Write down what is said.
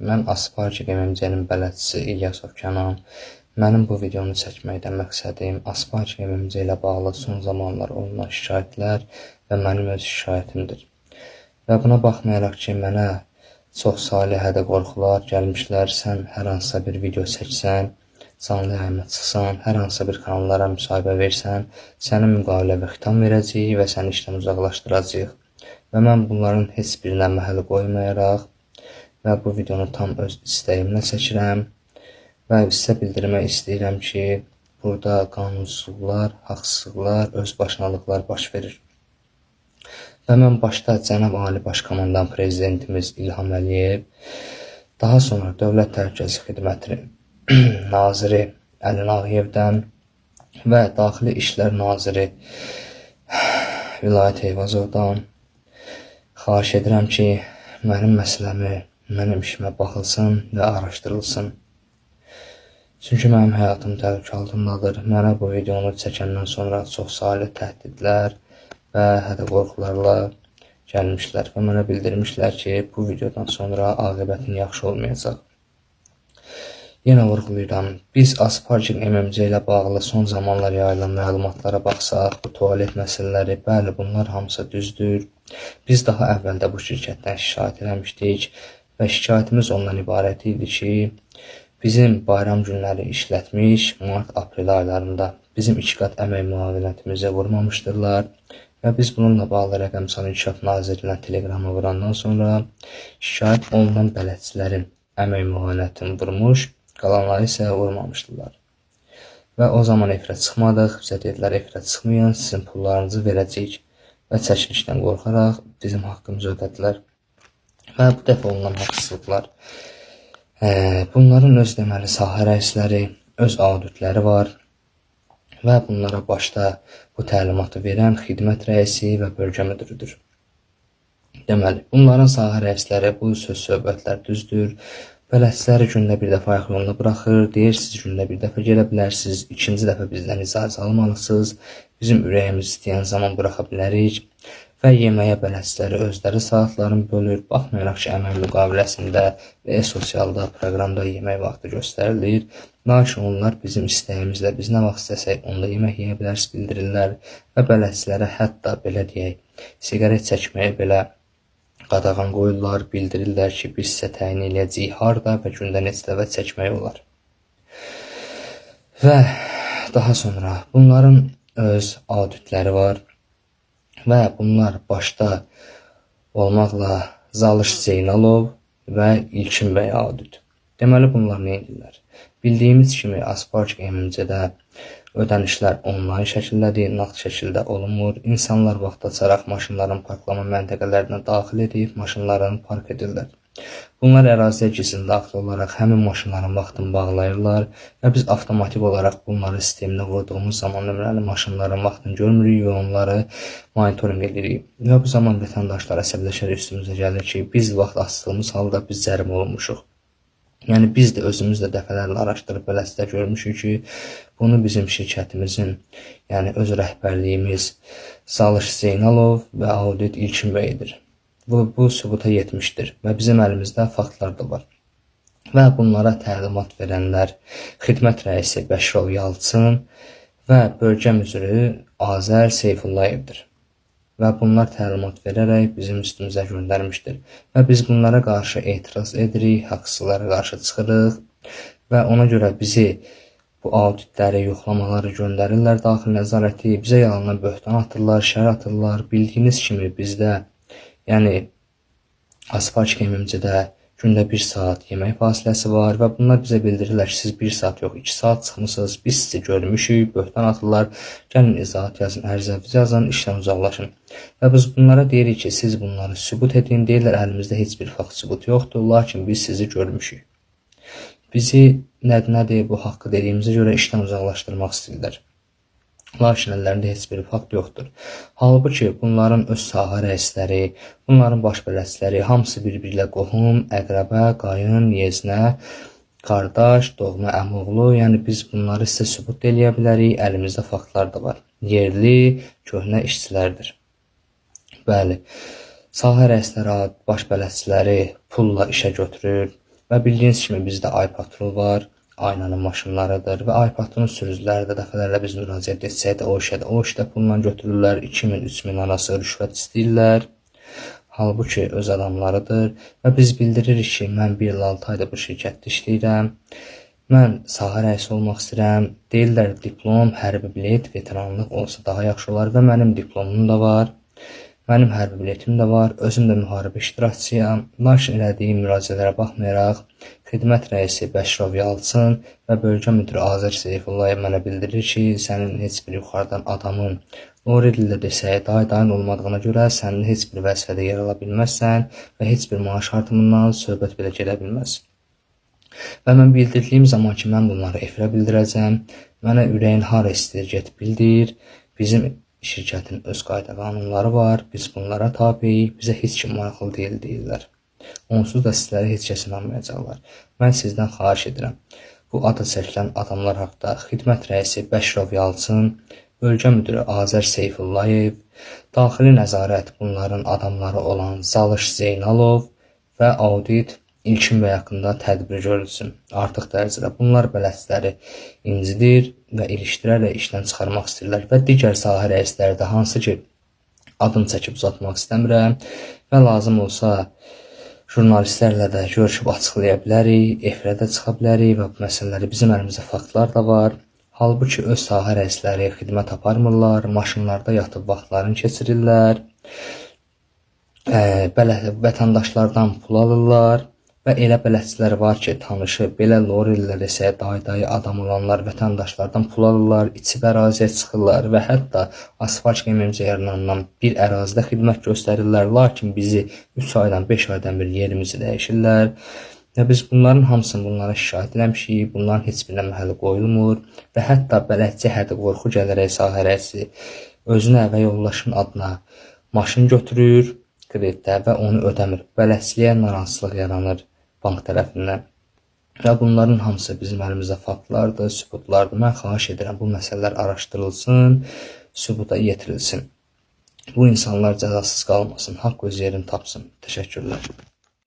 Mən Aspark MMC-nin bələdçisi İlyasov Kənan. Mənim bu videonu çəkməkdə məqsədim Aspark MMC ilə bağlı son zamanlar olunan şikayətlər və mənim öz şikayətimdir. Və buna baxmayaraq ki, mənə çox saylı hədə qorxular gəlmişlər, sən hər hansısa bir video çəksən, canlı yayıma çıxsan, hər hansısa bir kanallara müsahibə versən, sənə müqavilə və xitam verəcəyik və səni işdən uzaqlaşdıracağıq. Və mən bunların heç birinə məhəl qoymayaraq və bu videonu tam öz istəyimlə çəkirəm və sizə bildirmək istəyirəm ki, burada qanunsuzluqlar, haqsızlıqlar, özbaşınalıqlar baş verir. Və mən başda Cənab Ali Baş Komandan Prezidentimiz İlham Əliyev, daha sonra Dövlət Təhlükəsizlik Xidməti Naziri Əli Nağıyevdən və Daxili İşlər Naziri Vilayət Eyvazovdan xahiş edirəm ki, mənim məsələmi, mənim işimə baxılsın və araşdırılsın. Çünki mənim həyatım təhlükə altındadır. Mənə bu videonu çəkəndən sonra çox saylı təhdidlər və hədə qorxularla gəlmişlər və mənə bildirmişlər ki, bu videodan sonra aqibətin yaxşı olmayacaq. Yenə vurğulayıram, biz Aspark MMC ilə bağlı son zamanlar yayılan məlumatlara baxsaq, bu tualet məsələləri, bəli, bunlar hamısı düzdür. Biz daha əvvəldə bu şirkətdən şikayət eləmişdik və şikayətimiz ondan ibarət idi ki, bizim bayram günləri işlətmiş mart-aprel aylarında bizim iki qat əmək müavinətimizi vurmamışdırlar və biz bununla bağlı Rəqəmsal İnkişaf Nazirliyinə teleqramı vurandan sonra şikayət olunan bələdçilərin əmək müavinətini vurmuş, qalanları isə vurmamışdılar. Və o zaman efirə çıxmadıq, bizə dedilər efirə çıxmayın, sizin pullarınızı verəcəyik və çəkilişdən qorxaraq bizim haqqımızı ödədilər. Və bu dəfə olunan haqsızlıqlar, bunların öz deməli sahə rəisləri, öz auditləri var və bunlara başda bu təlimatı verən xidmət rəisi və bölgə müdiridir. Deməli, bunların sahə rəisləri bu söz söhbətlər düzdür. Bələdçiləri gündə bir dəfə ayaq yoluna buraxır, deyir siz gündə bir dəfə gələ bilərsiniz, ikinci dəfə bizdən icazə almalısınız, bizim ürəyimiz istəyən zaman buraxa bilərik və yeməyə bələdçiləri özləri saatlarını bölür. Baxmayaraq ki, əmək müqaviləsində və e-sosialda proqramda yemək vaxtı göstərilir, lakin onlar bizim istəyimizlə biz nə vaxt istəsək onda yemək yeyə bilərsiniz bildirirlər və bələdçilərə hətta belə deyək, siqaret çəkməyə belə qadağan qoyurlar, bildirirlər ki, biz sizə təyin eləyəcəyik harda və gündə neçə dəfə çəkmək olar. Və daha sonra bunların öz auditləri var və bunlar başda olmaqla Zalış Zeynalov və İlkin bəy audit. Deməli, bunlar nə edirlər? Bildiyimiz kimi Aspark MMC-də ödənişlər onlayn şəkildədir, nağd şəkildə olunmur. İnsanlar vaxt açaraq maşınların parklama məntəqələrinə daxil edib maşınlarını park edirlər. Bunlar əraziyə gizlin daxil olaraq həmin maşınların vaxtını bağlayırlar və biz avtomatik olaraq bunları sistemdə vurduğumuz zaman nömrəli maşınların vaxtını görmürük və onları monitorinq edirik. Və bu zaman vətəndaşlar əsəbləşərək üstümüzə gəlir ki, biz vaxt açdığımız halda biz cərimə olunmuşuq. Yəni biz də özümüz də dəfələrlə araşdırıb beləsində görmüşük ki, bunu bizim şirkətimizin, yəni öz rəhbərliyimiz Zalış Zeynalov və audit İlkin bəy edir. Bu sübuta yetmişdir və bizim əlimizdə faktlar da var. Və bunlara təlimat verənlər xidmət rəisi Bəşirov Yalçın və bölgə müdiri Azər Seyfullayevdir. Və bunlar təlimat verərək bizim üstümüzə göndərmişdir. Və biz bunlara qarşı etiraz edirik, haqsızlara qarşı çıxırıq və ona görə bizi bu auditləri, yoxlamaları göndərirlər daxili nəzarəti, bizə yalandan böhtan atırlar, şər atırlar. Bildiyiniz kimi bizdə, yəni Aspark MMC-də gündə 1 saat yemək fasiləsi var və bunlar bizə bildirirlər ki, siz 1 saat yox, 2 saat çıxmısınız, biz sizi görmüşük, böhtan atırlar, gəlin izahat yazın, ərizənizi yazın, işdən uzaqlaşın. Və biz bunlara deyirik ki, siz bunları sübut edin, deyirlər əlimizdə heç bir fakt sübut yoxdur, lakin biz sizi görmüşük. Bizi nədir bu haqqı dediyimizə görə işdən uzaqlaşdırmaq istəyirlər. Lakin əllərində heç bir fakt yoxdur. Halbuki bunların öz sahə rəisləri, bunların baş bələdçiləri hamısı bir-biri ilə qohum, əqrəbə, qayın, yeznə, qardaş, doğma əmioğlu, yəni biz bunları sizə sübut eləyə bilərik, əlimizdə faktlar da var. Yerli, köhnə işçilərdir. Bəli, sahə rəisləri, baş bələdçiləri pulla işə götürür Və bildiyiniz kimi bizdə Ay Patrul var, Aynanın maşınlarıdır və Ay Patrulun sürücüləri də dəfələrlə biz müraciət etsək də o işə də o işdə pulla götürürlər, 2000, 3000 arası rüşvət istəyirlər. Halbuki öz adamlarıdır və biz bildiririk ki, mən 1 il 6 aydır bu şirkətdə işləyirəm. Mən sahə rəisi olmaq istəyirəm. Deyirlər diplom, hərbi bilet, veteranlıq olsa daha yaxşı olar və mənim diplomum da var. Mənim hərbi biletim də var. Özüm də müharibə iştirakçıyam. Lakin elədiyim müraciətlərə baxmayaraq, xidmət rəisi Bəşirov Yalçın və bölgə müdiri Azər Seyfullayev mənə bildirir ki, sənin heç bir yuxarıdan adamın Lori dildə desək, day-dayın olmadığına görə sənin heç bir vəzifədə yer ala bilməzsən və heç bir maaş artımından söhbət belə gedə bilməz. Və mən bildirdiyim zaman ki, mən bunları efirə bildirəcəm, mənə ürəyin hara istəyir get bildir. Bizim şirkətin öz qayda qanunları var, biz bunlara tabeyik, bizə heç kim maraqlı deyil deyirlər. Onsuz da sizlərə heç kəs inanmayacaqlar. Mən sizdən xahiş edirəm. Bu adı çəkilən adamlar haqda xidmət rəisi Bəşirov Yalçın, bölgə müdiri Azər Seyfullayev, daxili nəzarət bunların adamları olan Zalış Zeynalov və audit İlkin bəy haqqında tədbir görülsün. Artıq dərəcədə bunlar bələdçiləri incidir və ilişdirərək işdən çıxarmaq istəyirlər və digər sahə rəisləri də hansı ki adını çəkib uzatmaq istəmirəm və lazım olsa jurnalistlərlə də görüşüb açıqlaya bilərik, efirə də çıxa bilərik və bu məsələləri bizim əlimizdə faktlar da var. Halbuki öz sahə rəisləri xidmət aparmırlar, maşınlarda yatıb vaxtlarını keçirirlər. Belə vətəndaşlardan pul alırlar və elə bələdçilər var ki, tanışı belə lorilər isə day-dayı adam olanlar vətəndaşlardan pul alırlar, içib əraziyə çıxırlar və hətta asfalt MMC yaranandan bir ərazidə xidmət göstərirlər, lakin bizi 3 aydan, 5 aydan bir yerimizi dəyişirlər. Və biz bunların hamısını bunlara şikayət eləmişik, bunların heç birinə məhəl qoyulmur və hətta bələdçi hədi qorxu gələrək sahə rəisi özünə və yoldaşının adına maşın götürür kreditdə və onu ödəmir. Bələdçiliyə narazılıq yaranır bank tərəfindən. Və bunların hamısı bizim əlimizdə faktlardır, sübutlardır. Mən xahiş edirəm bu məsələlər araşdırılsın, sübuta yetirilsin. Bu insanlar cəzasız qalmasın, haqq öz yerini tapsın. Təşəkkürlər.